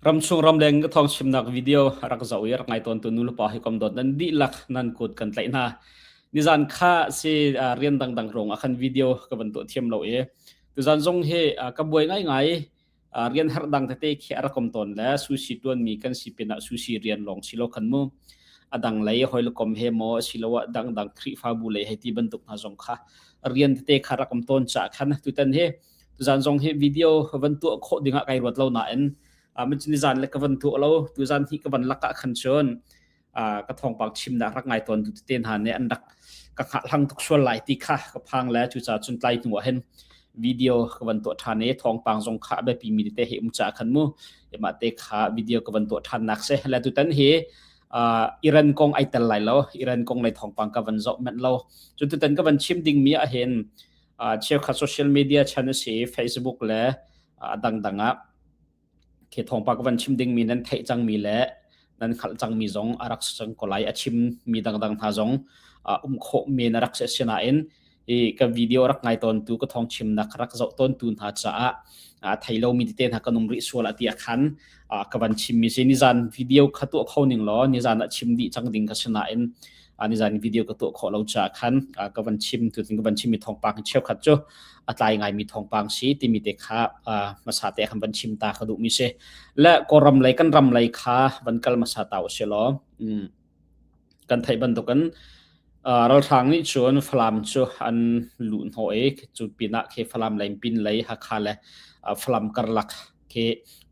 Ramchung ramleng ka thawng chimnak video rak zoh i rak ngai tawntu nulepa hi kom dawt nan dihlak nan kut kan tlaih hna. Nizan kha si rian dangdang ruang ah khan video ka van tuah thiam lo i tuzan zong hi ka buai ngaingai rian har dang tete khi a rak um tawn le sushi tuanmi kan si pinah sushi rian lawng si lo khan mu a dang lei hawikom he maw asiloah dangdang Khrihfabu lei hei ti bantuk hna zong kha rian tete kha rak um tawn ca khan tutan hi tuzan zong hi video van tuah khawh dingah kai ruat lo nain nizan le ka van tuah lo tuzan hi ka van lakah khan cun ka thawngpang chimnak rak ngai tawn tu te hna nih an rak ka hngahhlang tuk sual lai ti kha ka phang le cucaah cun tlai hnu ah hin video ka van tuah ṭhan i thawngpang zong kha a biapi mi tete hi um ca khan mu mah te kha video ka van tuah ṭhan nak si le tutan hi Iran kong ai tel lai lo Iran kong lei thawngpang ka van zoh manh lo cu tutan ka van chim ding mi ah hin cheukhat social media chan a si Facebook le dangdang ah Khi thawngpang ka van chim dingmi nan theih cangmi le nan hngalh cangmi zong a rak si cang ko lai. A chimmi dangdang hna zong um khawh men a rak si. Asinain i ka video rak ngai tawntu, ka thawng chimnak rak zoh tawntu hna caah a thei lomi tete hna kan um rih sual a ti ah khan ka van chimmi si. Nizan video kha tuah kho ning law nizan ah chim dih cang ding ka si nain nizan video ka tuah khawh lo caah khan ka van chim tu ka van chimmi thawngpang cheukhat cu a tlai ngaimi thawngpang si timi te kha hmasa te khan van chim ta ka duhmi si le kawlram lei kan ram lei kha van kal hmasa ta usih law kan theih bantukin ralhrang nih cun Falam cu an luh hnawh i cu pinah khi Falam lei pin lei Hakha le Falam karlak khi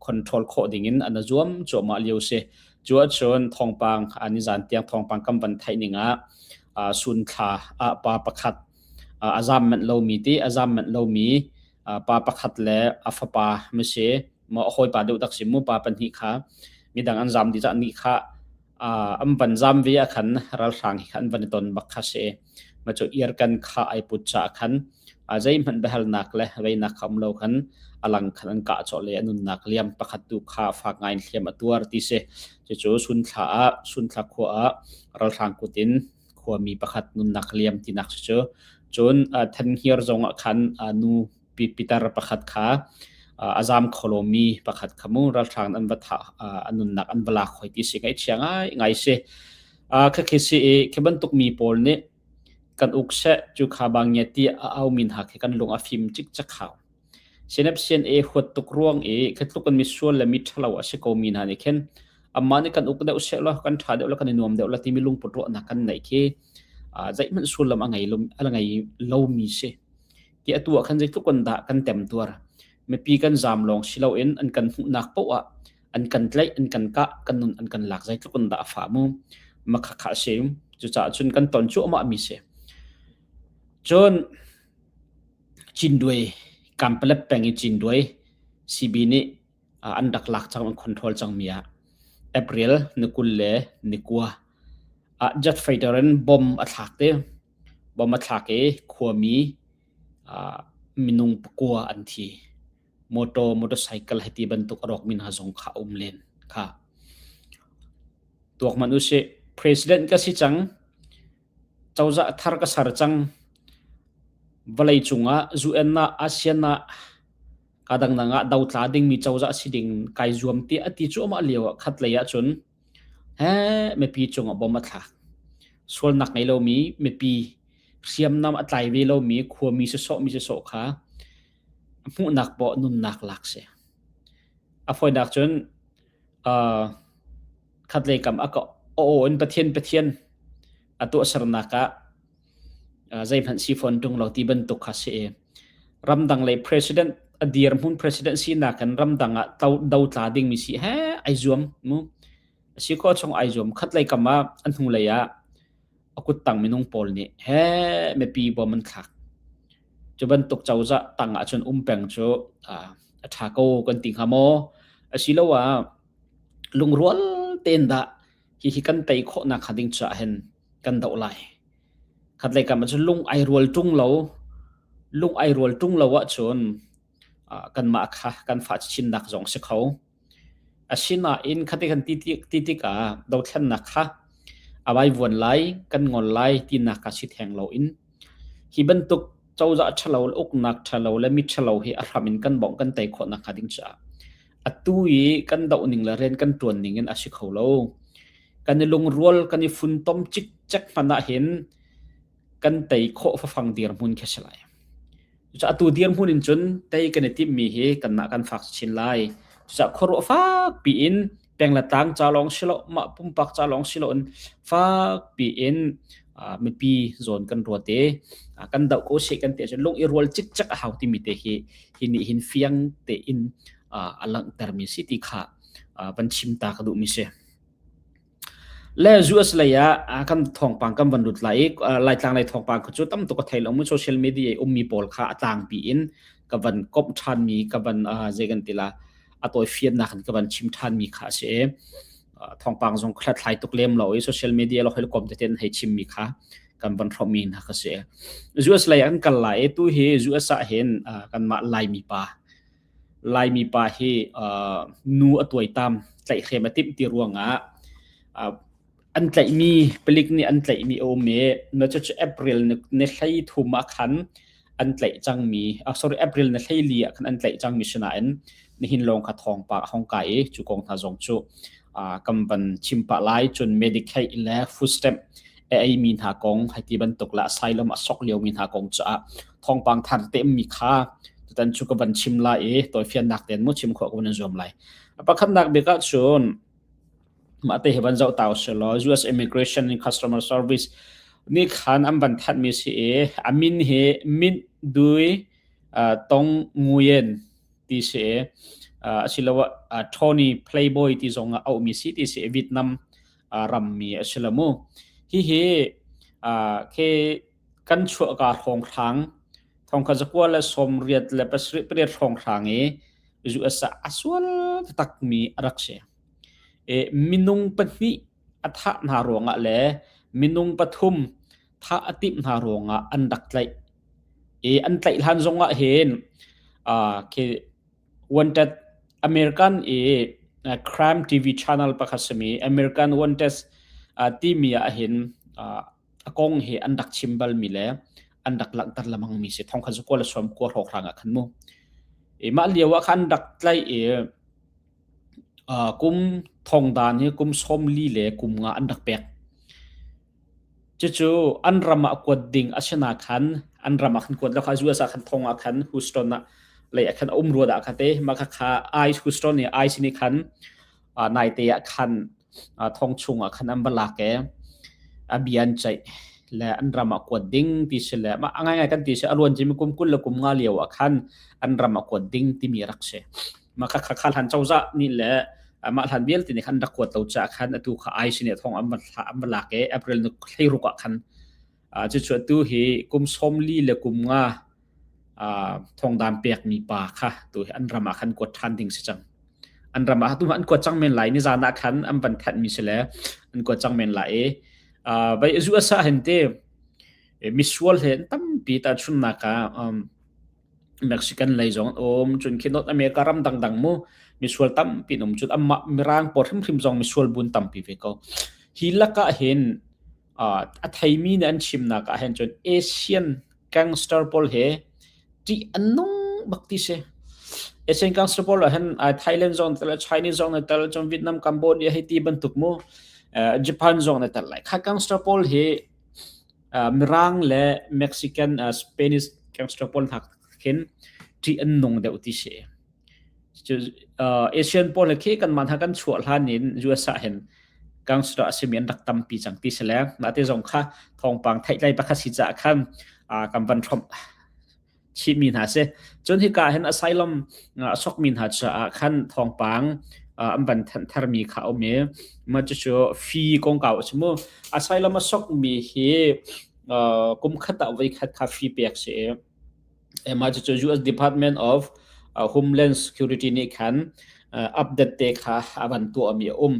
control khawh dingin an zuam cuahmah lio si. Cu ahcun thawngpang an zan tiang thawngpang kan van theih ning ah sunthla ah pa pakhat a zam manh lomi ti a zam manh lomi pa pakhat le a fapa masi maw a hawipa deuh tak si mu pa pahnih kha midang an zam dih cah nih kha an van zam ve ah khan ralhrang hi kha an van i ton bak kha si ma cu irkan kha ai put cha khan zeihmanh biahalnak le veinak kha um lo khan alang khan an kah cawh le a nunnak liam pakhat tu kha fak ngai in hliam a tuar ti si cucu sunthla ah sunthla khua ah ralhrang kut in khuami pakhat nunnak liam tinak cu cun thanhir zong ah khan nu pitar pakhat kha a zam kholomi pakhat kha mu ralhrang an va thah a nunnak an va lak hoi ti si ngaihchia ngai ngai si kha khi si i khi bantuk mi pawl nih kan uk seh cu kha bang nge ti a au min ha khi kan lung a fim cik cak hau Sinep CNA huat tuk ruang i khi tluk in misual le mi ṭhalo a si ko mi hna nih khin amah nih kan uk deuh seh law kan ṭha deuh la kan i nuam deuh la timi lungput ruahnak kan neih khi zeihmanh sullam a ngei lo a ngei lomi si. Ti atu ah khan zeitluk in dah kan temtuar. Mipi kan zaam lawng si loin an kan hmuhnak paoh ah an kan tlaih, an kan kah, kan nun an kan lak zeitluk in dah a fah mu. Makhakha a si. Cucaah cun kan ton cuahmah mi si. Cun Cinduai, Kanpalet peng i Cinduai CB nih an rak lak cang, an control cangmi ah April ni 20 le ni 9 ah jet fighter in bomb a thlak te. Bomb a thlak i khuami minung pakua an thi. Motor, motorcycle hei ti bantuk a rawkmi hna zong kha a um len kha. Tuak hmanh usih, President ka si cang. Cozah thar ka ser cang. Vawleicung ah UN ah ASEAN ah ka dangdang ah dotla dingmi cozah si ding kai zuam tiah a ti cuahmah lio ah khatlei ahcun he mipi cungah bom a thlak. Sualnak ngei lomi mipi hriamnam a tlai ve lomi khuami sisawh mi sisawh kha hmuhnak poah nunnak lak si. A fawinak cun uh, khatlei kam a ka aw in Pathian Pathian a tuahsernak ah zeihmanh si fawn ṭung lo ti bantuk kha si i ramdang lei president a dirhmun president sinak in ramdang ah dotla dingmi si he ai zuam mu si khawh chung ai zuam khatlei kam ah an hnulei ah a kuttang minung pawl nih he mipi bom an thlak cu bantuk cozah tang ah cun um peng cu a ṭha ko kan ti hnga maw asiloah lungrual tein dah hihi kan tei khawhnak hnga ding caah hin kan doh lai. Khatlei kam ahcun lung ai rual ṭung lo, lung ai rual ṭung lo ahcun kanmah kha kan fah chinnak zong si kho. Asinain khati kan ti ti tikah dothlennak kha a vaivuan lai, kan ngol lai tinak kha si theng loin hi bantuk cozah ṭhalo le uknak ṭhalo le mi ṭhalo hi a hram in kan bawmh kan tei khawh nakhnga ding caah. Atu i kan doh ning le rian kan ṭuan ning in a si kho lo. Kan i lungrual, kan i funtom cikcek hmanh ahhin kan tei khawh fafang dirhmun khi a si lai. Cucaah atu dirhmun in cun tei kan i timhmi hi kanmah kan fak chin lai. Cucaah khuaruah fak piin peng le tlang ca lawng si lo, mah pumpak ca lawng si loin fak piin mipi zawn kan ruat i kan doh ko seh kan ti ahcun lung i rual cikcek a hau timi te hi hi nih hin fiang tein a langhtermi si ti kha van chim ta ka duhmi si. Le US lei ah kan thawngpang kan van lut lai i Laitlang lei thawngpang cu tam tuk a thei lo mu social media i ummi pawl kha a tlangpi in ka van komh ṭhanmi ka van zei kan ti la a tawifiannak in ka van chim ṭhanmi kha a si i thawngpang zong hlathlai tuk lem lo i social media lo hoi kom tete in hei chimmi kha kan van hrawmmi hna kha si. US lei an kal lai i tu hi US ah hin kanmah Laimi pa Laimi pa hi nu a tuaitam tlaihhrem a timh ti ruangah an tlaihmi palik nih an tlaihmi a um i na cucu April ni 13 ah khan an tlaih cangmi sorry April ni 14 ah khan an tlaih cangmi sinain nihin lawng kha thawngpang a hong kai i cu kong hna zong cu kan van chim pah lai. Cun Medicaid le food stamp a eimi hna kong hei ti bantuk le asylum a sok liomi hna kong caah thawngpang thar te mi kha tutan cu ka van chim lai i tawifiannak tein mu chim khawh ka van in zuam lai. Pakhatnak bik ah cun mah te hi van zoh ta usih law US Immigration and Customer Service nih khan an van thanhmi si i a min hi Mint Dui Tong Nguyen ti si i asiloah Tony Playboy ti zong ah auhmi si ti si i Vietnam rammi a si lo mu. Hihi khi kan chuahka hrawnghrang thongkhat zakua le 88 pariat hrawnghrang i US ah a sual takmi a rak si. Minung pahnih a thah hna ruangah le minung pathum thah a timh hna ruangah an rak tlaih. I an tlaih hlan zongah hin khi Wanted American i crime TV channel pakhat simi American Wanted timi ah hin a kong hi an rak chim balmi le an rak langhter lengmangmi si thong kha zu kua le sawm kua hrawkhrang ah khan mu. I mah lio ah khan rak tlaih i kum thongdan hi kum 40 le kum nga an rak pek. Cucu an ram ah kuat ding a si na khan an ram ah khan kuat lo kha US ah khan thong ah khan Houston ah lei ah khan a um rua dah kha te mah kha kha ICE Houston i ICE nih khan naite ah khan thong chung ah khan an va lak i a bia an ceih le an ram ah kuat ding ti si le mah a ngaingai kan ti si a luan cimi kum 20 le kum nga lio ah khan an ram ah kuat ding timi rak si. Mah kha kha hlan cozah nih le mah hlan vialte nih khan rak kuat lo caah khan atu kha ICE nih thong an va an va lak i April ni 16 ah khan cucu atu hi kum 40 le kum nga thongdan pekmi pa kha tu hi an ram ah khan kuat ṭhan ding si cang. An ram ah tu an kuat cang men lai ni zan ah khan an van thanhmi si le an kuat cang men lai i vai US ah hin te misual he an tampi tahchunhnak ah Mexican lei zong an um cun khi North America ram dangdang mu misual tampi an um cun amah mirang pawl hrimhrim zong misual bun tampi ve ko. Hi lakah hin a theimi nih an chimnak ah hin cun Asian gangster pawl he ṭih an nung bak ti si. Asian gangster pawl ah hin Thailand zong tel Chinese zong na tel cun Vietnam Cambodia hei ti bantuk mu Japan zong na tel lai. Kha gangster pawl hi Mirang le Mexican Spanish gangster pawl hna khin ṭih an nung deuh ti si. Asian pawl khi kanmah hna kan chuah hlan in US ah hin gangster a simi an rak tampi cang ti si le mah te zong kha thawngpang theihtlai pakhat si caah khan kan van hrawmh chihmi hna si. Cun hika hin asylum a sokmi hna caah khan thawngpang an van thanh tharmi kha a um i mah cucu fee kongkau a si mu. Asylum a sokmi hi kum khat ah voi khat kha fee pek si i Mah cucu US Department of Homeland Security nih khan update te kha a van tuahmi a um.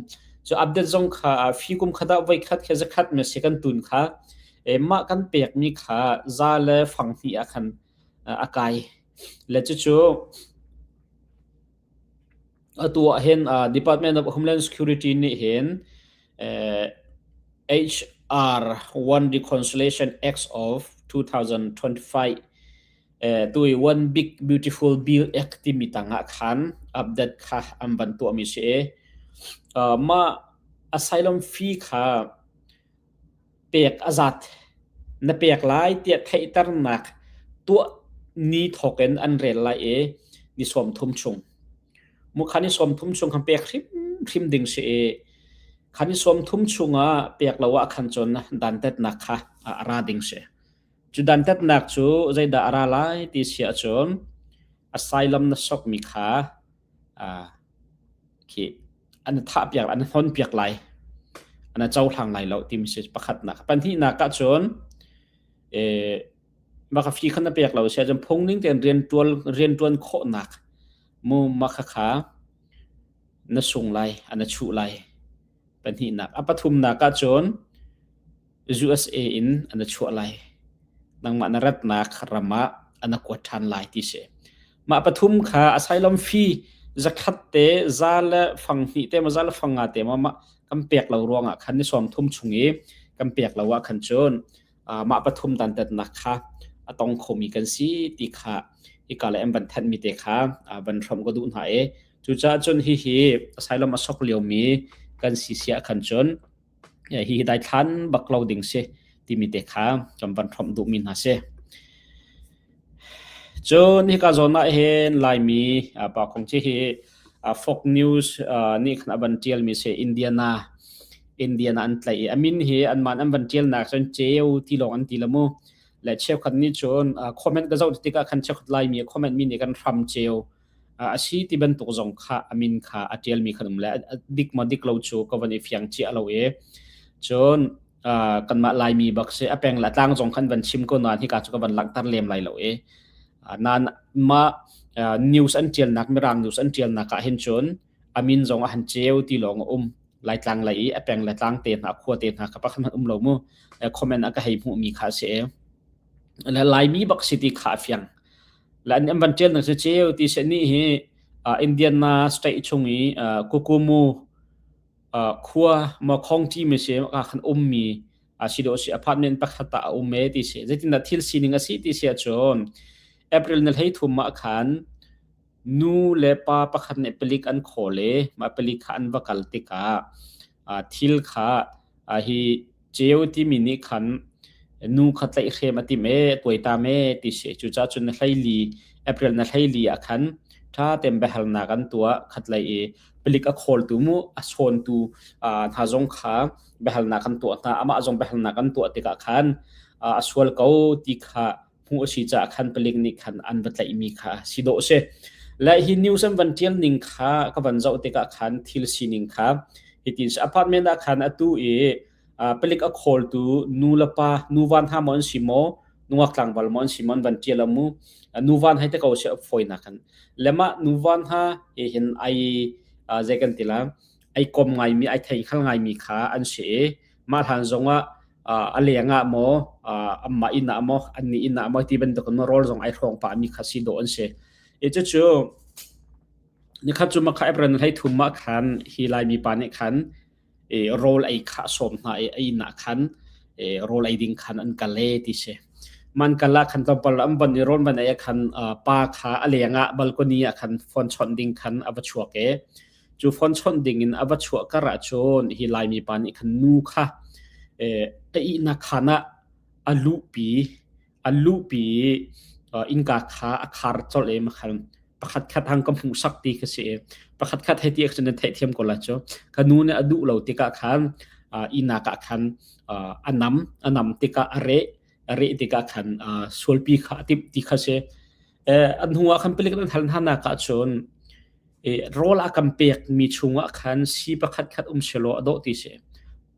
Cu update zong kha fee kum khat ah voikhat kha zakhat me si kan tun kha mah kan pekmi kha za le fang hnih ah khan a kai. Le cucu atu ah hin Department of Homeland Security nih hin HR 1 Reconciliation Act of 2025. Tu i One Big Beautiful Bill Act timi tangah khan update kha an van tuahmi si i mah asylum fee kha pek a zat na pek lai tiah theihternak tuah ni thawk in an rel lai i ni 30 chung. Mu kha ni 30 chung khan pek hrimhrim ding si i kha ni 30 chungah pek lo ah khan cun dantatnak kha a ra ding si. Cu dantatnak cu zeidah a ra lai ti si ahcun asylum na sokmi kha khi an thahpiak an hnonpiak lai an cohlang lai lo timi si pakhatnak. Pahnihnak ahcun maka fi kha na pek lo si ahcun phung ning tein rianṭuan khawhnak mu maka kha na sung lai an chuh lai. Pahnihnak. A pathumnak ahcun USA in an chuah lai. Nangmah na ratnak ram ah an kuat ṭhan lai ti si. Mah pathum kha asylum fee zakhat te za le fang hnih te ma za le fang nga te ma mah kan pek lo ruangah khan ni 30 chung i kan pek lo ah khan cun mah pathum dantatnak kha a tong khomi kan si ti kha hika le an van thanhmi te kha van hrawmh ka duh hna i cucaah cun hihi asylum a sok liomi kan si sia khan cun hi daithlan bak lo ding si timi te kha kan van hrawmh duhmi hna si. Cun hika zawn ah hin Laimi pa kong ci hi Fox News nih khan a van tialmi si Indiana Indiana an tlaih i a min hi anmah an van tialnak cun ceu ti lawng an ti lo mu. Le cheukhat nih cun comment ka zoh tikah khan cheukhat Laimi comment mi nih kan hram ceu a si ti bantuk zong kha a min kha a ṭialmi khan um le dik maw dik lo cu ka van i fiang ciah lo i cun kanmah Laimi bak si a peng le a tlang zong khan van chim ko nain hika cu ka van langhter lem lai lo i nan mah news an ṭialnak mirang news an ṭialnak ah hin cun a min zong a han ceu ti lawng a um Laitlang lei i a peng le tlang te hna khua te hna kha pakhat hmanh um lo mu comment a ka hei hmuhmi kha a si i le Laimi bak si ti kha a fiang Le an van ṭial ning cu ceu ti seh nih hi Indiana state chung i Kukumu khua maw county mi si ah khan ummi si dawh si apartment pakhat ah a um e ti si. Zeitindah thil sining a si ti si ahcun April ni 13 ah khan nu le pa pakhat nih palik an call i mah palik kha an va kal tikah thil kha hi Ceu timi nih khan nu kha tlaihhrem a timh ee, tuaitam ee ti si. Cucaah cun na hleili, April na hleili ah khan ṭha tein biahalnak an tuah. Khatlei i palik a khawltu mu, a sawntu hna zong kha biahalnak an tuah hna. Amah zong biahalnak an tuah tikah khan a sual ko ti kha hmuh a si caah khan palik nih khan an va tlaihmi kha si dawh a si. Le hi news an van ṭial ning kha ka van zoh tikah khan thil sining kha hitin apartment ah khan atu i palik a khawltu nu le pa nuva hna maw an si maw nungak tlangval maw an si maw an van ṭial mu nuva hei te ko si fawinak khan le mah nuva hna he hin ai zei kan ti la ai kom ngaimi ai thei hngal ngaimi kha an si i mah hlan zongah a leng ah maw anmah inn ah maw annih inn ah maw ti bantuk in rawl zong ai hrawng pah mi kha si dawh an si. I cucu nikhat cu makha April 13 mah khan hi Laimi pa nih khan rawl ei kha sawm hna i a inn ah khan rawl ei ding khan an kal e ti si. Man kal ah khan tlawmpal an von i rawl van ei ah khan pa kha a leng ah balcony ah khan phone chawnh ding khan a va chuak i Cu phone chawnh dingin a va chuah kar ahcun hi Laimi pa nih khan nu kha a ihnak khaan ah a luhpi a luhpi i innka kha a khar colh i makhan pakhat khat hang ka hmuhsak ti kha si i pakhat khat hei ti ahcun na theihthiam ko lai cu. Ka nu nih a duh lo tikah khan ihnak ah khan a nam a nam tikah a reh a reh tikah khan sualpi kha a timh ti kha si. An hnu ah khan palik an hal hna nak ahcun rawl a kan pekmi chungah khan sii pakhat khat um selaw a dawh ti si.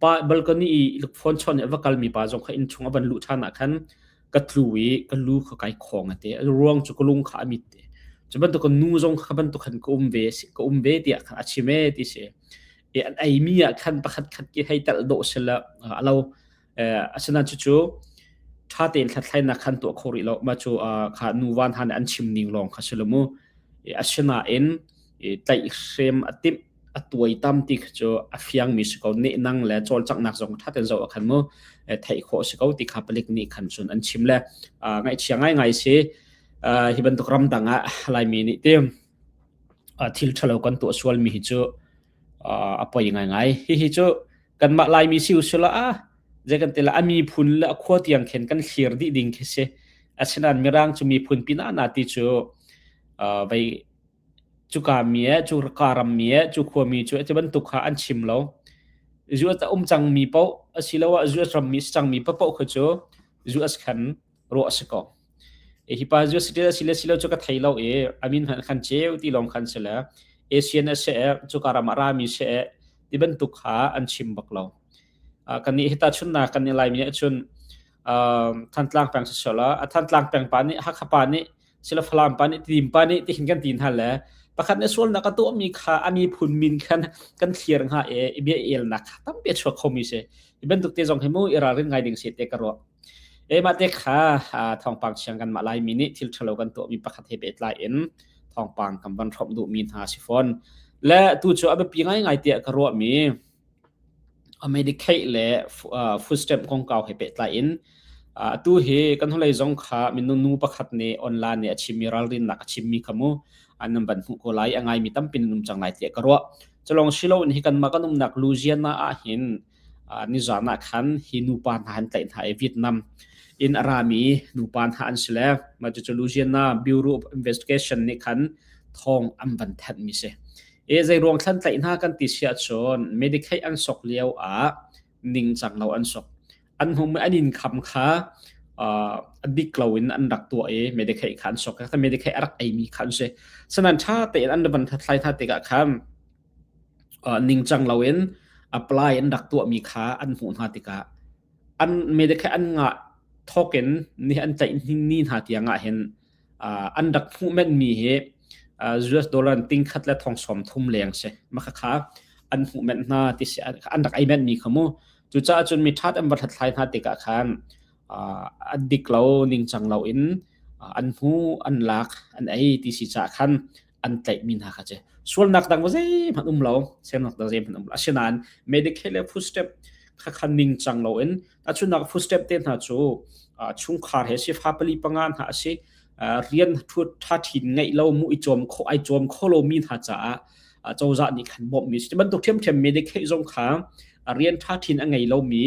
Pa balcony i phone chawn i a va kalmi pa zong kha innchung a van luh ṭhan ah khan ka tlu i ka lu kha kai khawng a ti. Ruang cu ka lung kha a mit ti. Cu bantuk nu zong kha bantuk khan ka um ve ka um ve tiah khan a chim e ti si. I an eimi ah khan pakhat khat ki hei telh dawh sila a lo. Asinain cucu ṭha tein hlathlainak khan tuah kho rih lo. Mah cu kha nuva hna nih an chim ning lawng kha si lo mu. Asinain tlaihhrem a timh a tuaitam ti kha cu a fiangmi si ko. Nehnang le cawlcanghnak zong ṭha tein zoh ah khan mu theih khawh si ko ti kha palik nih khan cun an chim le ngaihchia ngaingai si. Hi bantuk ramdang ah Laimi nih ti thil ṭhalo kan tuah sualmi hi cu a poi ngaingai. Hihi cu kanmah Laimi si usila ah zei kan ti la a miphun le a khua tiang khin kan thlir dih ding khi si. Asinain Mirang cu miphun pinah na ti cu vei cuka mi eh cu ka ram mi eh cu khua mi cu ti bantuk kha an chim lo. US a um cangmi paoh asiloah US rammi si cangmi paoh kha cu US khan ruah a si ko. E hi pa US citizen a si le si lo cu ka thei lo i a min hmanh khan ceu ti lawng khan si le Asian a si eh cuka ram ah rami si eh ti bantuk kha an chim bak lo. Kan nih hita chunnak kan i Laimi nih cun Thantlang peng si sela a Thantlang peng pa nih Hakha pa nih sila Falam pa nih Tidim pa nih ti hin kan ti hna le pakhat nih sualnak a tuahmi kha a miphun min khan kan thlir hnga i i bia elnak kha tampi a chuak khomi si. Hi bantuk te zong hi mu i ralrin ngai ding si te ka ruah. E mah te kha thawngpang chiang kan mah Laimi nih thil ṭhalo kan tuahmi pakhat he pehtlai in thawngpang kan van hrawmh duhmi hna si fawn. Le tu cu a biapi ngaingai tiah ka ruahmi Medicaid le food stamp kongkau he pehtlai in atu hi kan hnulei zong kha minung nu pakhat nih online nih a chimmi ralrinnak a chimmi kha mu an van hmuh ko lai a ngaimi tampi nan um cang lai tiah ka ruah. Culong silo in hi kanmah kan umnak Louisiana ah hin nizan ah khan hi nupa hna han tlaih hna i Vietnam in a rami nupa hna an si le mah cucu Louisiana Bureau of Investigation nih khan thawng an van thanhmi si. E zeiruang thlan tlaih hna kan ti si ahcun Medicaid an sok lio ah ningcang lo an sok. An hmumi an income kha a dik lo in an rak tuah i Medicaid kha an sok. Medicaid a rak eimi kha an si. Sanan ṭha tein an van thlai hna tikah khan ningcang loin apply an rak tuahmi kha an hmuh hna tikah an Medicaid an ngah thawk in ni an tlaih ni hna tiang ah hin an rak hmuh menmi hi US dollar ting khat le thong som thum leng si mah kha an hmuh menh hna ti si an rak ei menhmi kha mu cucaah cun mi ṭhat an va hlathlai hna tikah khan a dik lo ningcang lo in an hmu an lak an ei ti si caah khan an tlaihmi hna kha cu sualnak dang zeihmanh um lo semnak dang zeihmanh um lo asinain Medicaid le food stamp kha kha ningcang loin tahchunhnak food stamp te hna cu chungkhar he si fa pali panga hna a si rian ṭha ṭhin ngeih lo mu i cawm kho ai cawm kho lomi hna caah cozah nih khan bawmhmi si bantuk ṭhiamṭhiam Medicaid zong kha rian ṭha ṭhin a ngei lomi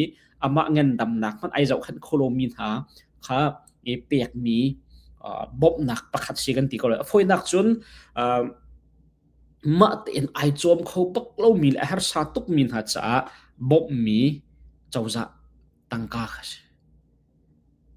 amah ngandamnak hmanh ai zohkhenh kho lomi hna kha i pekmi bawmhnak pakhat si kan ti ko lai. A fawinak cun mah tein ai cawm kho bak lomi le a harsa tukmi hna caah bawmhmi cozah tangka kha si.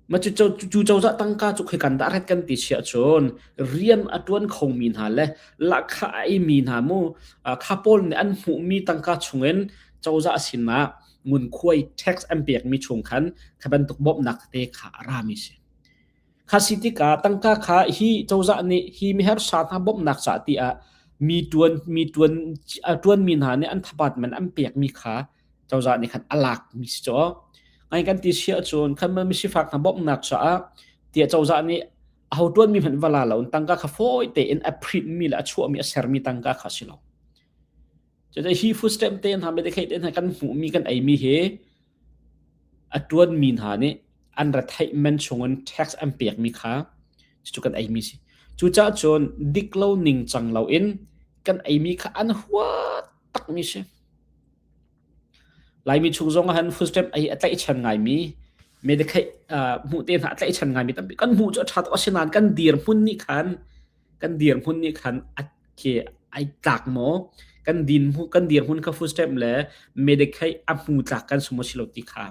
Mah cu, cu cozah tangka cu khoikan dah ret kan ti si ahcun rian a ṭuan khomi hna le lahkhah a eimi hna mu kha pawl nih an hmuhmi tangka chungin cozah sinah ngunkhuai tax an pekmi chung khan kha bantuk bawmhnak tete kha a rami si. Kha si tikah tangka kha hi cozah nih hi miharsa hna bawmhnak ca tiah mi ṭuan mi ṭuan a ṭuanmi hna nih an thapat man an pekmi kha cozah nih khan a lakmi si caw. Ngai kan ti si ahcun khan mi sifak hna bawmhnak caah tiah cozah nih aho ṭuanmi hmanh va la lo tangka kha fawi tein a print mi le a chuahmi a sermi tangka kha si lo. Cucu hi food stamp te hna Medicaid te hna kan hmuhmi kan eimi hi a ṭuanmi hna nih an retheih man chungin tax an pekmi kha cucu kan eimi si. Cucaah cun dik lo ningcang loin kan eimi kha an huat takmi si. Laimi chung zong ah han food stamp ei a tlaihchan ngaimi Medicaid hmuh te hna a tlaihchan ngaimi tampi kan hmuh cu a ṭha tuk asinain kan dirhmun nih khan kan dirhmun nih khan a ke ai tlak maw kan din kan dirhmun kha food stamp le Medicaid a hmu tlak kan si maw si lo ti kha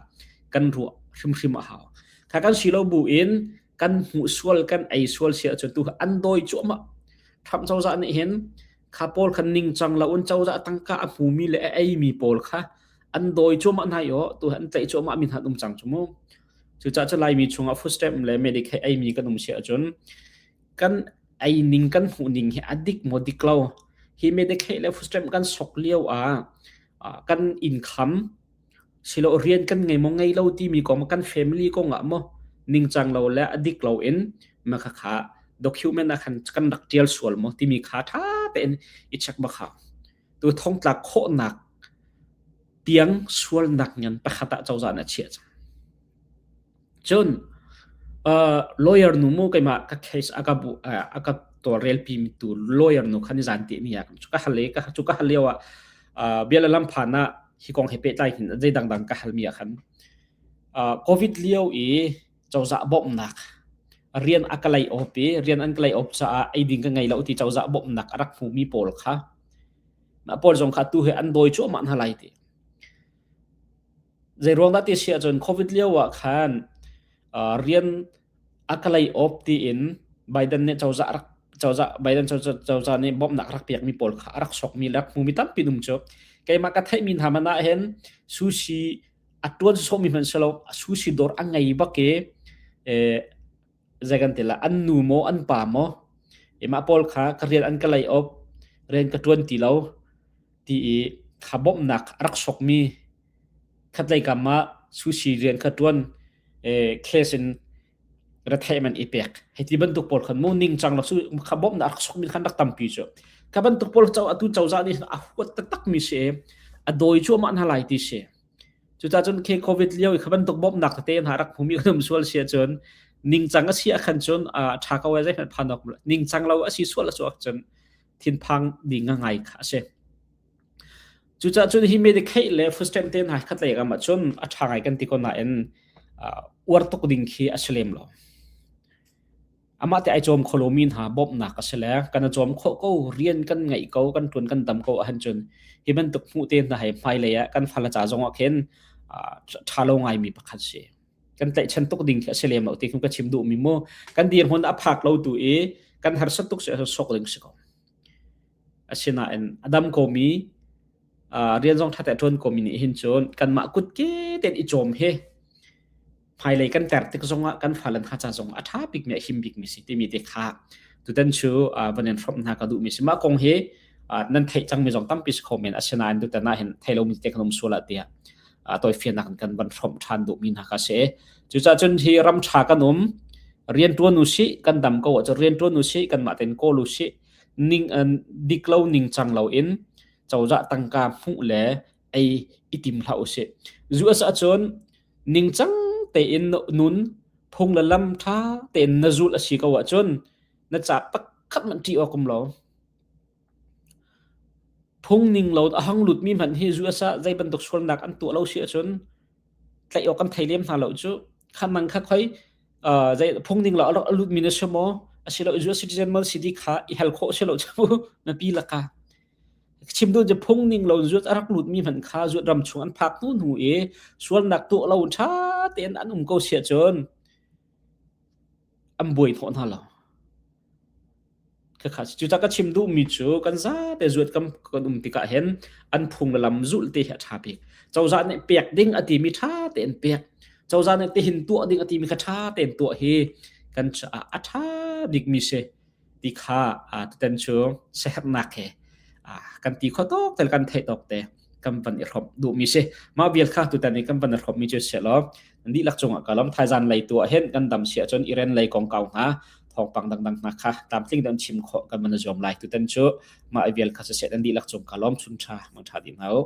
kan ruah hrimhrim a hau kha kan si lo bu in kan hmuh sual kan ei sual si ahcun tu an dawi cuahmah Trump cozah nih hin kha pawl kha ningcang lo in cozah tangka a hmumi le a eimi pawl kha an dawi cuahmah hna i aw tu an tlaih cuahmah mi hna an um cang cu mu cucaah cu Laimi chungah food stamp le Medicaid eimi kan um si ahcun kan ei ning kan hmuh ning hi a dik maw dik lo hi Medicaid le food stamp kan sok lio ah kan income silo rian kan ngei maw ngei lo timi kong kan family kong ah maw ningcang lo le a dik lo in ma kha kha document ah khan kan rak tial sual maw timi kha tha tein i check bak hau tu thongtlak khawhnak tiang sualnak ngan pakhat ah cozah nih a chiah cang. Cun Lawyer nu mu keimah ka case a ka bu a ka tawlrelpi mi tu lawyer nu kha nizan ti ni ah cu ka hal i cu ka hal lio ah bia le lam phan ah hi kong he pehtlai hin zei dangdang ka hal mi ah khan COVID lio i cozah bawmhnak rian a ka lei op i rian an ka lei op caah ei ding ka ngei lo ti cozah bawmhnak a rak hmu mi pawl kha mah pawl zong kha tu he an dawi cuahmah hna lai ti. Zei ruang dah ti si ahcun COVID lio ah khan rian a ka lei op tiin Biden nih cozah rak cozah Biden cozah nih bawmhnak rak pekmi pawl kha a rak sokmi le rak hmumi tampi um cu. Keimah ka theihmi hna man ah hin sushi a tuan sawhmi hmanh si lo sushi dawr a ngei bak i zei kan ti la an nu maw an pa maw mah pawl kha ka rian an ka lei op rian ka tuan ti lo ti i kha bawmhnak a rak sokmi khatlei kam ah sushi rian kha ṭuan case in retheih man i pek. Hei ti bantuk pawl khan mu ningcang lo su kha bawmhnak rak sokmi khan rak tampi cu. Kha bantuk pawl co atu cozah nih a huat taktak mi si a dawi cuahmah hna lai ti si. Cucaah cun khi COVID lio i kha bantuk bawmhnak tete hna rak hmumi kan um sual si ahcun ningcang a si ah khan cun a ṭha ko ai zeihmanh phan awk ningcang lo a si sual a cu ahcun thinphang ding ngai kha a si. Cucaah cun hi Medicaid le food stamp te hna khat lei ram ahcun a ṭha ngai kan ti ko nain uar tuk ding khi a si lem lo. Amah te ai cawm kho lomi hna bawmhnak a si le kan i cawm khawh ko, rian kan ngeih ko, kan ṭuan kan dam ko ahhin cun hi bantuk hmuh te hna hei hmailei ah kan fale ca zong ah khin ṭha lo ngaimi pakhat si. Kan tlaihchan tuk ding khi a si lem lo ti khi ka chim duhmi mu. Kan dirhmun a phak lo tu i kan harsat tuk si sok ding si ko. Asinain a dam komi rian zong ṭha te a ṭuan komi nih hin cun kanmah kutke tein i cawm hi hmailei kan ter tik zongah kan fale hna ca zong a ṭha bikmi a him bikmi si timi te kha tutan cu van in hrawmh hna ka duhmi si. Mah kong hi nan theih cangmi zong tampi si kho men asinain tutan ah hin thei lomi te kan um sual ah tiah tawifiannak in kan van hrawmh ṭhan duhmi hna kha si. Cucaah cun hi ram ṭha kan um rian ṭuan u sih kan dam ko ahcun rian ṭuan u sih kanmah tein kawl u sih ning dik lo ningcang loin cozah tangka hmuh le ei i tim hlah usih. US ahcun ningcang tein nun phung le lam ṭha tein na zulh a si ko ahcun na ca pakhat hmanh ṭih awk um lo. Phung ning lo a hang lutmi hmanh hi US ah zei bantuk sualnak an tuah lo si ahcun tlaih awk kan thei lem hna lo cu. Kha nang kha khoi zei phung ning lo a lutmi na si maw asilo US citizen maw si di kha i hal khawh si lo cu na pi laka. Chim duh cu phung ning lo zuat a rak lutmi hmanh kha zuat ram chung an phak hnu hnu i sualnak tuah lo ṭha tein an um ko si ahcun an buai hnawh hna lo. Khakha cucah ka chim duhmi cu kan zate zuat kan kan um tikah hin an phung le lam zulh te hi a ṭha bik. Cozah nih pek ding a timi ṭha tein pek. Cozah nih tihin tuah ding a timi kha ṭha tein tuah hi kan caah a ṭha bikmi si ti kha tutan cu siaherhnak he kan ti kho tawk te le kan theih tawk te kan van i hrawmh duhmi si. Mah vial kha tutan i kan van i hrawmhmi cu si law dihlak cungah ka lawm. Thaizan lei tu ah hin kan dam si ahcun Iran lei kongkau hna thawngpang dangdang hna kha tlamtling dan chim khawh kan van i zuam lai. Tutan cu mah vial kha siseh nan dihlak cung ka lawm chun ṭha mang ṭha dih hna u.